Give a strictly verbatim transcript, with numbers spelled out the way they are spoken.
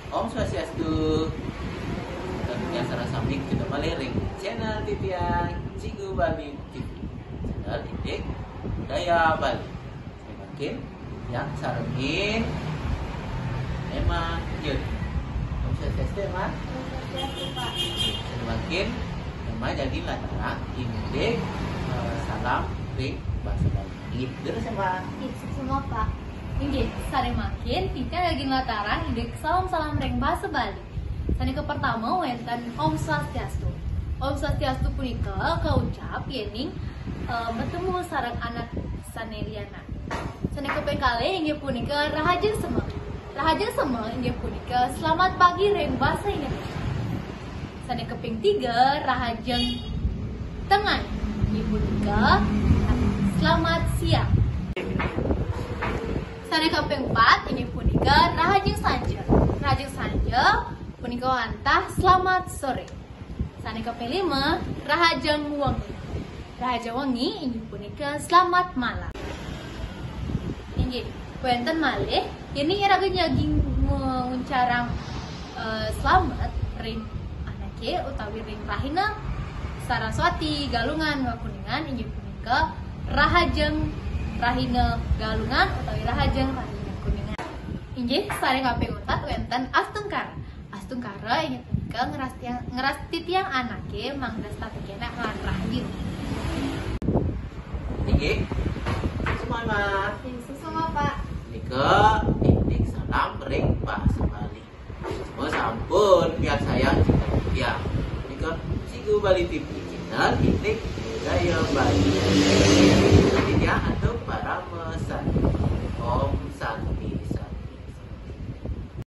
Om Swastiastu. Tentunya sareng sami kita malih ring channel titiang Cikgu Bali T V. Channel Didik Budaya Bali. Mangkin yang sarengin Ema Yud. Om Swastiastu, Ema. Om Swastiastu, Pak. Mangkin Ema jagi latarang indik, eh, salam ring basa Bali. Inggih, terus, Ema. Inggih, suksma, Pak. Inggih, sareng mangkin titiang jagi latarang indik salam-salam ring basa Bali. Sane kapertama wenten Om Swastiastu. Om Swastiastu punika kaucap yening, eh, matemu sareng anak sane lianan. Sane kaping kalih inggih punika rahajeng sema. Rahajeng sema inggih punika selamat pagi ring basa Indonesia. Sane kaping tiga, rahajeng tengai inggih punika selamat siang. Sane kaping pat inggih punika rahajeng sanja. Rahajeng sanja punika wantah selamat sore. Sane kaping lima, rahajeng wengi. Rahajeng wengi inggih punika selamat malam. Inggih, wenten malih, yening iraga jagi nguncarang, eh, selamat ring anake utawi ring rahina Saraswati Galungan Kuningan, inggih punika rahajeng rahina Galungan utawi rahajeng rahina Kuningan. Inggih, sareng kaping untat wenten astungkara. Astungkara inggih punika ngrastitiang, ngrastitiang anake mangda setata kenak lan rahayu. Inggih. Semua, Ema. Inggih, suksma, Pak. Nika indik salam ring basa Bali. Semua sampun miarsayang cipta titiang. Nika Cikgu Bali T V channel indik budaya Bali. Titiang antuk parama